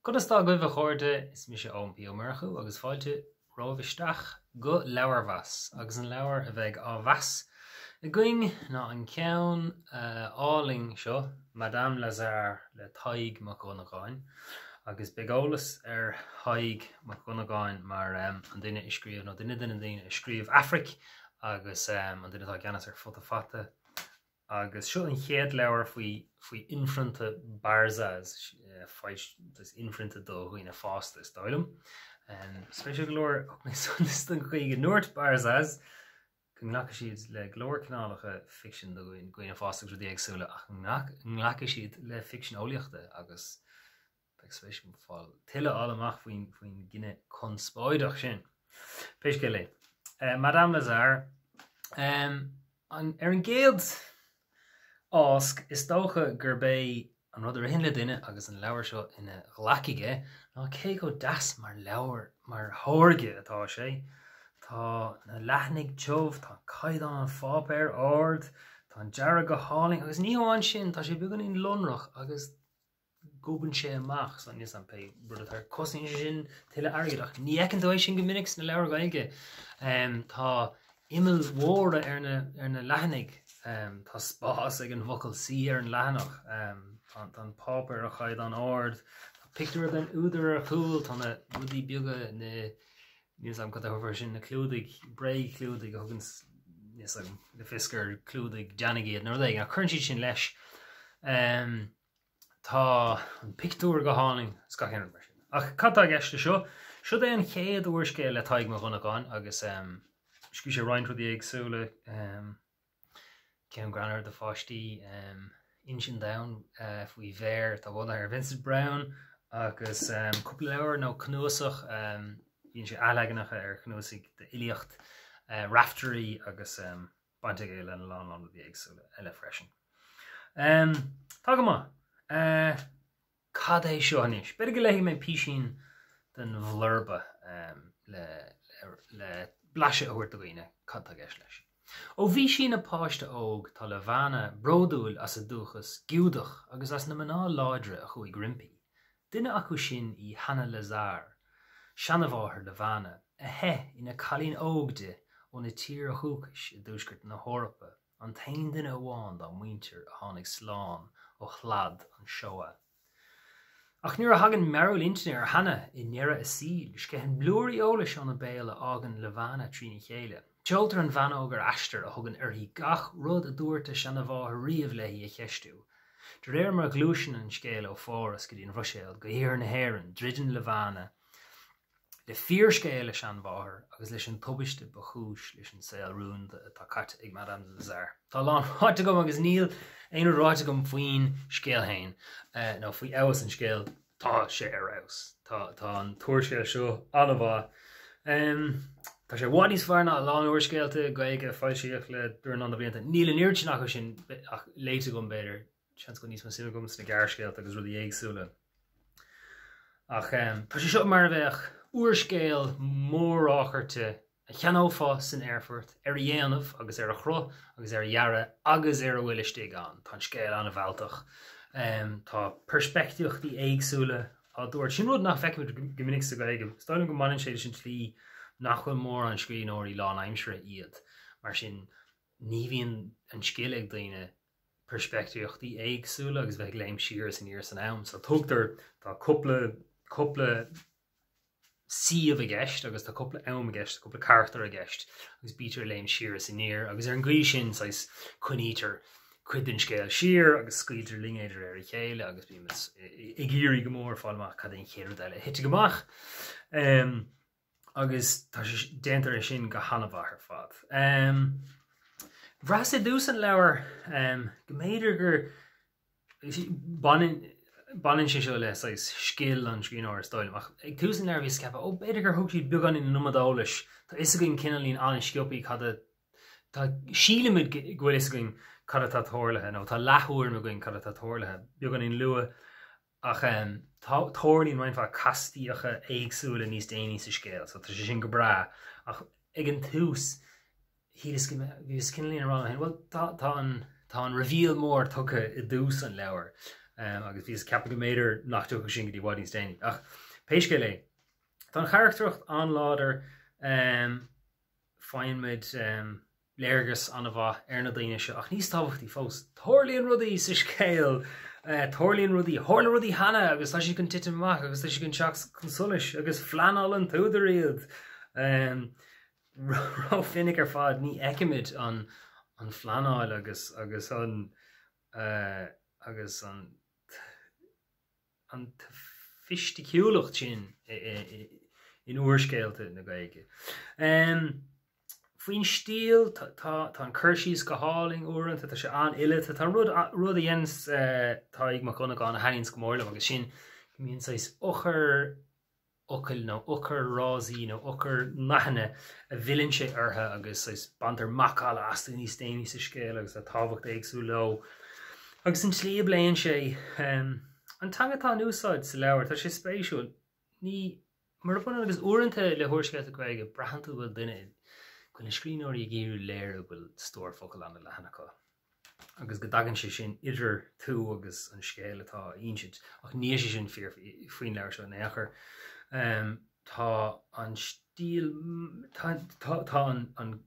Conas tá agaibh a chairde, is mise Eoin P Ó Murchú agus fáilte romhaibh isteach go Leabharmheas agus an leabhar a bheidh á mheas againn ná an ceann álainn seo, Madame Lazare le Tadhg Mac Dhonnagáin agus beidh eolas ar Thadhg Mac Dhonnagáin mar an duine a scríobh nó duine de na daoine a scríobh Aifric agus an duine atá i gceannas ar Futa Fata. Agus seo an chéad leabhar faoi faoi inphrionta Barzaz, inphrionta do dhaoine fásta is dóigh liom. Spéisiúil go leor, thug mé suntas don chaoi go ndúirt Barzaz go nglacfaidh siad le go leor cineálacha ficsin do dhaoine fásta agus rudaí éagsúla ach nach nglacfaidh siad le ficsean eolaíochta agus Beidh spéis agam fáil tuilleadh a fháil amach faoin faoin gcinneadh conspóideach sin. Pé scéal é. Madame Lazare, an, ar an gcéad ásc, is dócha gurb é an rud a ritheann le duine agus an leabhar seo ina ghlac aige ná cé chomh deas mar leabhar, mar tháirge atá sé. Tá na leathanaigh tiubh, tá caighdeán an pháipéir ard, tá an dearadh go hálainn agus ní hamháin sin, tá sé beagáinín lonrach agus gobann sé amach so níl 's a'm pé rud atá cosnaíonn sé sin tuilleadh airgid ach ní fheiceann tú é sin go minic sna leabhair Ghaeilge. Tá imill mhóra ar na ar na leathanaigh, tá spás ag an bhfocal suí ar an leathanach, tá tá an páipéar ar chaighdeán ard, tá pictiúr den údar ar chúl, tá na rudaí beaga na níl 's a'm cad a thabharfar sin, na clúdaigh, bréagchlúdaigh a thugann níl 's agam le fios gur clúdaigh deannaigh iad nó rud éigin ach cuireann siad sin leis. Tá an pictiúr go hálainn is gach aon rud mar sin. Ach cad tá i gceist le seo? Siod é an chéad úrscéal le Tadhg Mac Dhonnagáin agus scríobh sé roinnt rudaí éagsúla, ceann greannmhar do pháistí, Insint Donn faoi bhéar atá bunaithe ar Vincent Browne agus cúpla leabhar nó cnuasach, bíonn sé athleaganacha ar chnuasaigh d'fhilíocht, Raiftearaí agus baint aige lena lán lán rudaí éagsúla eile freisin. Tá go maith. Cad é seo anois? B'fhéidir go léifidh mé písín den bhlurba le le blaiseadh a thabhairt do dhaoine cad tá i gceist leis. Ó bhí sí ina páiste óg tá Levana bródúil as a dúchas Giúdach agus as na mná láidre a chuaigh roimpi. Duine acu sin í Hannah Lazare, seanamháthair Levana, a theith ina cailín óg di óna tír dhúchais i dtuaisceart na hEorpa, an t-aon duine amháin dá muintir a tháinig slán ó shlad an Shoah. Ach nuair a thagann mearbhall intinne ar Hannah i ndeireadh a saoil, sceitheann blúirí eolais óna béal a fhágann Levana trína chéile. Seoltar an bhean óg ar aistear a thugann uirthi gach rud a dúirt a seanamháthair riamh léi a cheistiú. De réir mar a ghluaiseann an scéal ó Pháras go dtí an Bhruiséil go hiarthar na hÉireann, druideann Levana le fíorscéal a seanmháthar agus leis an tubaiste ba chúis leis an saol rúnda atá caite ag Madame Lazare. Tá a lán ráite agam agus níl aon rud ráite agam faoin scéal féin, nó faoi fheabhas an scéil. Tá sé ar fheabhas. Tá tá an t-úrscéal seo an-mhaith. Tá sé i bhfad níos fearr ná a lán úrscéalta Gaeilge a foilsíodh le dornán de bhlianta. Níl an oiread sin acu sin ach léite agam, b'fhéidir. Seans go bhfuil níos mó suim agam sna gearrscéalta agus rudaí éagsúla. Ach tá sé seo mar a bheadh úrscéal mór-ráchairte a cheannófá san aerfort, ar a dhéanamh agus ar a chruth agus ar a dhearadh agus ar a bhfuil istigh ann. Tá an scéal an-mhealltach. Tá peirspictíochtaí éagsúla á dtabhairt. Sin rud nach bhfeicimid go minic sa Ghaeilge. Is dóigh liom go mbaineann sé leis an tslí nach bhfuil mórán scríbhneoirí lánaimseartha iad. Mar sin, ní bhíonn an scil ag daoine peirspictíochtaí éagsúla agus bheith ag léim siar is aniar san am. So tugtar, tá cúpla, cúpla suíomh i gceist agus tá cúpla am i gceist, cúpla carachtar i gceist agus bítear ag léim siar is aniar agus ar an gcaoi sin saghas coinnítear cuid den scéal siar agus scaoiltear linn é de réir a chéile agus bímid ag iarraidh go mór fáil amach cad é an chéad rud eile a thitfidh amach. Um, agus tá sé déantar é sin go han-mhaith ar fad. Um, Bhraitheas i dtús an leabhair um, go mb'fhéidir gur Baineann baineann sé seo le saghas scil an scríbhneora is dóigh liom, ach ag tús an leabhair bhíos ag ceapadh, ó b'fhéidir gur thug siad beagáinín an iomad eolais, tá fhios againn cineáilín an-sciobthaí cad a tá sílimid go bhfuil fhios againn cad atá tarlaithe nó tá leath-thuairim againn cad atá tarlaithe, beagáinín luath ach tá tarlaíonn roinnt mhaith castaíocha éagsúla níos déanaí sa scéal so tá sé sin go breá ach ag an tús shíleas go mbeadh, bhíos cineáilín ag rá liom féin, bhuel tá, tá an, tá an reveal mór tugtha i dtús an leabhair. Agus bhíos ag ceapadh go mb'fhéidir nach dtiocfadh sin go dtí i bhfad níos déanaí. Ach pé scéal é, tá an charachtracht an-láidir, faigheann muid léargas an-mhaith ar na daoine seo ach níos tábhachtaí fós, tarlaíonn rudaí sa scéal! Tarlaíonn rudaí, tharla rudaí cheana agus tá siad chun titim amach agus tá siad chun teacht chun solais agus phleanáil an t-údar iad! Rómhinic ar fad ní fheicimid an phleanáil agus agus an agus an an tsofaisticiúlacht sin in úrscéalta na Gaeilge. Faoin stíl, tá an cur síos go hálainn uaireanta, tá sé an-fhileata, tá rud rud a dhéananns Tadhg Mac Dhonnagáin a thaitníonns go mór liom agus sin go mbíonn saghas eochair fhocail nó eochairfhrásaí nó eochairnathanna a bhfilleann sé orthu agus saghas baintear macalla astu níos déanaí sa scéal agus tá tábhacht éagsúil leo. Agus an tslí a bpléann sé an teanga atá in úsáid sa leabhar, tá sé spéisiúil. Ní, murab ionann agus uaireanta le húrscéalta Gaeilge, braitheann tú go bhfuil duine, go bhfuil na scríbhneoirí ag iarraidh léiriú go bhfuil stór focal an-leathan acu. agus go dtagann sé sin idir tú agus an scéal atá á insint, ach níl sé sin fíor faoin leabhar seo in aon chor. Tá an stíl, tá tá an an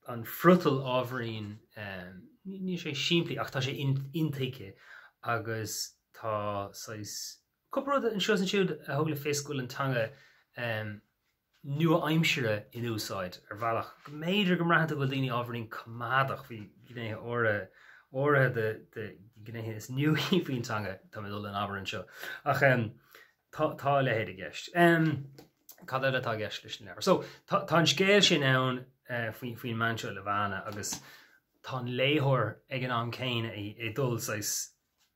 an friotal ábhairín, níl sé simplí ach tá sé intuigthe agus tá saghas cúpla rud anseo is ansiúd a thug le fios go bhfuil an teanga nua-aimsire in úsáid ar bhealach go mb'fhéidir go mbraitheann tú go bhfuil daoine ábhairín coimeádach faoi ghnéithe áirithe áirithe de ghnéithe is nuaí faoin teanga, tá mé ag dul in abar anseo. Ach tá tá a leithéid i gceist. Cad eile atá i gceist leis an leabhar? So tá tá an scéal sin ann faoin faoin mbean seo Levana agus tá an léitheoir ag an am céanna ag dul saghas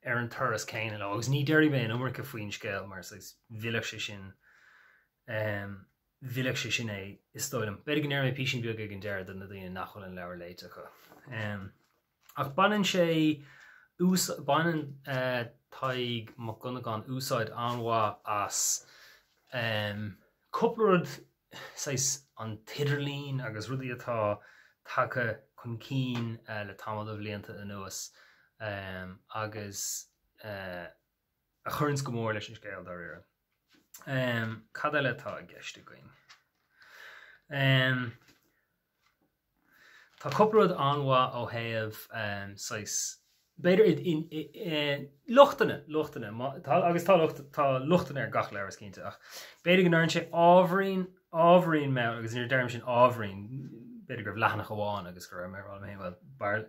ar an turas céanna leo agus ní déarfaidh mé an iomarca faoin scéal mar saghas mhillfeadh sé sin Mhillfeadh sé sin é, is dóigh liom. B'fhéidir go ndéarfaidh mé písín beag ag an deireadh do na daoine nach bhfuil an leabhar léite acu. Ach baineann sé baineann Tadhg Mac Dhonnagáin úsáid an-mhaith as cúpla rud, saghas an t-idirlíon agus rudaí atá tagtha chun cinn le tamall de bhlianta anuas agus a chuireanns go mór leis an scéal dáiríre. Cad eile atá i gceist againn? Tá cúpla rud an-mhaith ó thaobh saghas, b'fhéidir, lochtanna, lochtanna, agus tá locht, tá lochtanna ar gach leabhar is cinnte, ach b'fhéidir go ndeireann sé ábhairín, ábhairín mall, agus nuair a deirim sin ábhairín, b'fhéidir go raibh leathanach amháin agus go raibh mé ag rá liom féin, bhuel, b'fhearr,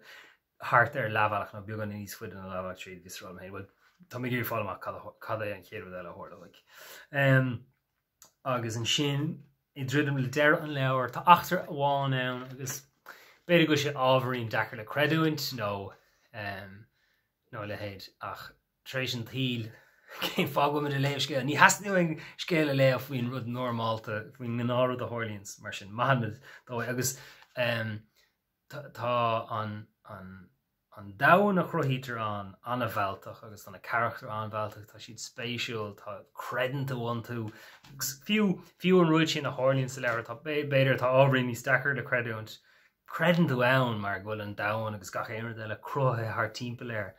thart ar leathbhealach nó beagán níos faide ná leathbhealach tríd bhíos ag rá liom féin, bhuel, tá mé ag iarraidh fáil amach cad é an chéad rud eile a tharlóidh. Agus ansin, ag druidim le deireadh an leabhair, tá eachtra amháin ann agus b'fhéidir go bhfuil sé ábhairín deacair le creidiúint nó nó a leithéid ach tar éis an tsaoil, cén fáth go bhfuil muid ag léamh scéal? Ní theastaíonn uainn scéal a léamh faoin rud normálta, faoin ngnáthrud a tharlaíonns, mar sin, maithfimid dó é. Agus Tá an domhan a chruthaítear ann an-mhealltach agus tá na carachtair an-mhealltach, tá siad spéisiúil, tá, creideann tú iontu. Fiú, fiú an rud sin a tharlaíonn sa leabhar, tá, b'fhéidir atá ábhairín níos deacair le creidiúint, creideann tú ann mar go bhfuil an domhan agus gach aon rud eile cruthaithe thart timpeall air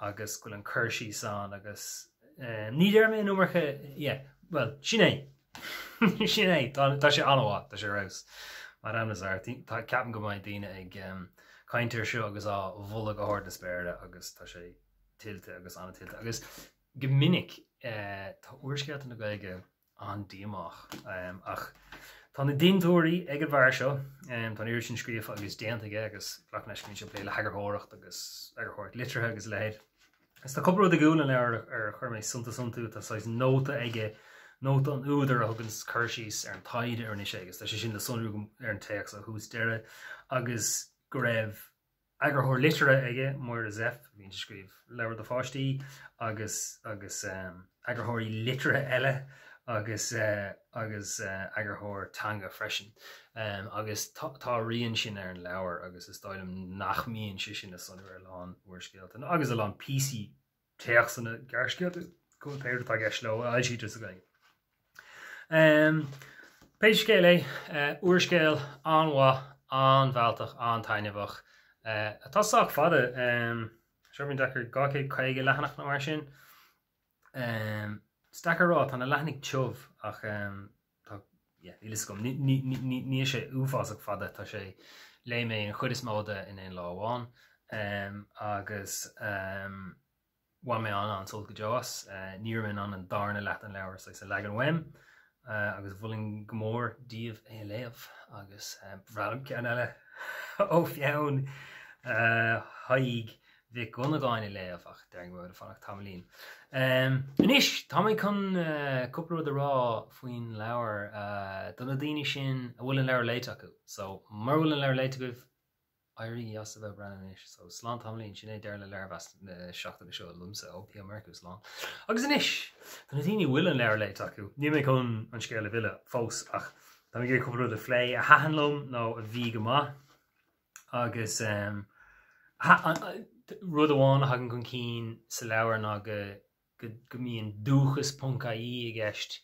agus go bhfuil an cur síos ann agus ní déarfaidh mé an iomarca, yeah, bhuel, sin é. Sin é, tá sé an-mhaith, tá sé ar fheabhas. Madame Lazare, tá, ceapaim go mbeidh daoine ag caint air seo agus á mholadh go hard na spéire agus tá sé tuillte agus an-tuillte. Agus go minic tá úrscéalta na Gaeilge an-díomách ach tá na dintiúirí ag an bhfear seo, tá an oiread sin scríofa agus déanta aige agus glacaim leis go mbíonn sé ag plé le heagarthóireacht agus eagarthóireacht liteartha agus a leithéid. Agus tá cúpla rud i gcúl an leabhair ar chuir mé suntas iontu, tá saghas nóta aige, nóta an údair a thugann cur síos ar an taighde a rinne sé agus tá sé sin le sonrú ar an téacs ó thús deireadh, agus go raibh eagarthóir liteartha aige, Máire Zepf, a bhíonn ag scríobh leabhar do pháistí, agus agus eagarthóirí liteartha eile agus agus eagarthóir teanga freisin. Agus tá a rian sin ar an leabhar agus is dóigh liom nach mbíonn sé sin le sonrú ar a lán úrscéalta agus a lán píosaí téacsanna, gearrscéalta, pé rud atá i gceist leo a fhoilsítear sa Ghaeilge. Pé scéal é, úrscéal an-mhaith, an-mhealltach, an-taitneamhach, atá sách fada. Sé deacair 250 leathanach nó mar sin. Is deacair a rá, tá na leathanaigh tiubh ach tá, yeah, níl fhios agam, níl sé uafásach fada, tá sé, léigh mé an chuid is mó de in aon lá amháin agus bhain mé an-an-sult go deo as. Ní raibh mé in ann an darna leath den leabhar saghas a leagan uaim agus mholfainn go mór daoibh é a léamh agus ba bhreá liom ceann eile ó pheann Thaidhg Mhic Dhonnagáin a léamh ach déarfainn go mbeidh ag fanacht tamaillín. Anois, tá mé chun cúpla rud a rá faoin leabhar do na daoine sin a bhfuil an leabhar léite acu. So, mura bhfuil an leabhar léite agaibh, éirígí as a bheith ag breathnú anois. So, slán tamaillín, sin é deireadh le leabharmheas na seachtaine seo liomsa, ó P. Ó Murchú, slán. Agus anois, do na daoine a bhfuil an leabhar léite acu, níl mé chun an scéal a mhilleadh fós ach tá mé ag iarraidh cúpla rud a phlé a thaitin liom nó a bhí go maith. Agus rud amháin a thagann chun cinn sa leabhar ná go go mbíonn dúchas ponc ie i gceist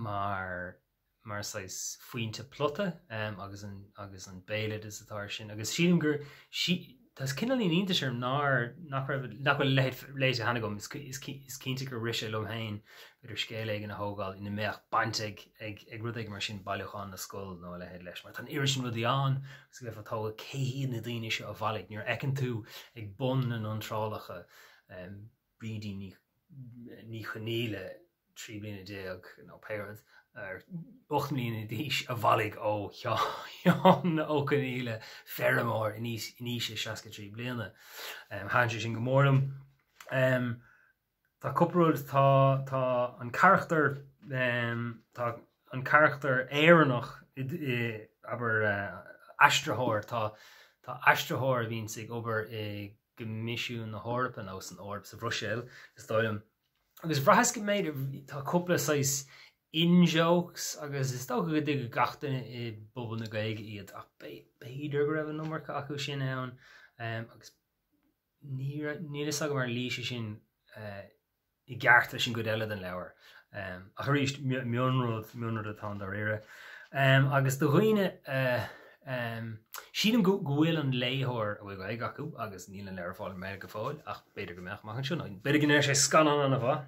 mar mar saghas foinse plota agus an agus an béaloideas atá air sin. Agus sílim gur tá cineáilín iontais orm nár nach raibh nach bhfuil a leithéid léite cheana agam. Is cinnte gur rith sé liom féin b'fhéidir scéal éigin a thógáil ina mbeadh baint ag ag rud éigin mar sin, Bailiúchán na Scol nó a leithéid leis, mar tá an oiread sin rudaí ann agus go mbeifeá ag tógáil cé hiad na daoine seo a bhailigh. Nuair a fheiceann tú ag bun na n-iontrálacha Brídín Ní Chonaola, 13 bliana nó pé rud, 8 mbliana d'aois a bhailigh ó Sheán Ó Conaola, feirmeoir in aois a 63 bliana. Thaitin sé sin go mór liom. Tá cúpla rud, tá, tá an carachtar, tá an carachtar Éireannach, abair, aistritheoir, tá, tá aistritheoir a bhíonns ag obair i gCoimisiún na hEorpa nó san Eoraip, sa Bhruiséil, is dóigh liom. Agus bhraitheas go mb'fhéidir, tá cúpla saghas in-jokes agus is dócha go dtuigfeadh gach duine i bpobal na Gaeilge iad ach b'fhéidir go raibh an iomarca acu sin ann agus níl fhios agam ar luigh sé sin i gceart leis an gcuid eile den leabhar. Ach arís, mionrud, mionrud atá ann dáiríre. Agus do dhaoine, sílim go bhfuil an léitheoir a bhfuil Gaeilge acu, agus níl an leabhar ar fáil i nGaeilge go fóill, ach b'fhéidir go mbeadh amach anseo, nó b'fhéidir go ndéanfaidh sé scannán an-mhaith.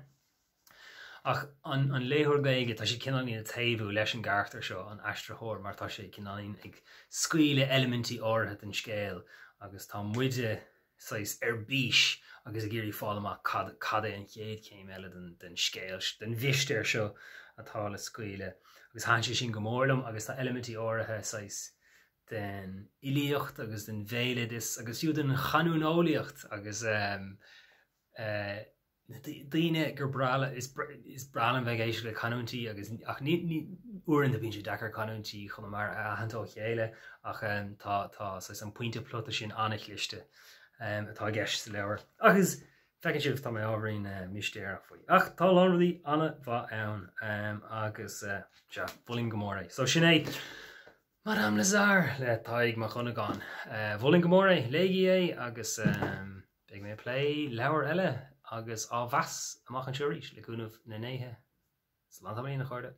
Ach an léitheoir Gaeilge, tá sé cineáilín ag taobhú leis an gcarachtar seo, an aistritheoir, mar tá sé cineáilín ag scaoileadh eilimintí áirithe den scéal agus tá muide saghas ar bís agus ag iarraidh fáil amach cad cad é an chéad chéim eile den den scéal, den mhistéir seo atá le scaoileadh. Agus thaitin sé sin go mór liom agus tá eilimintí áirithe saghas den fhilíocht agus den bhéaloideas agus fiú den chanúineolaíocht agus eh, eh, daoine gur breá le, is breá liom bheith ag éisteacht le canúintí agus ach ní, ní, uaireanta bíonn sé deacair canúintí Chonamara a aithint ó chéile ach tá, tá saghas an pointe plota sin an-chliste atá i gceist sa leabhar. Agus feiceann sibh tá mé ábhairín mistéireach faoi. Ach tá a lán rudaí an-mhaith ann agus sea, mholfainn go mór é. So sin é Madame Lazare le Tadhg Mac Dhonnagáin. Mholfainn go mór é, léigí é agus beidh mé ag plé leabhar eile agus á mheas amach anseo arís le cúnamh na ndéithe. Slán tamaillín a chairde.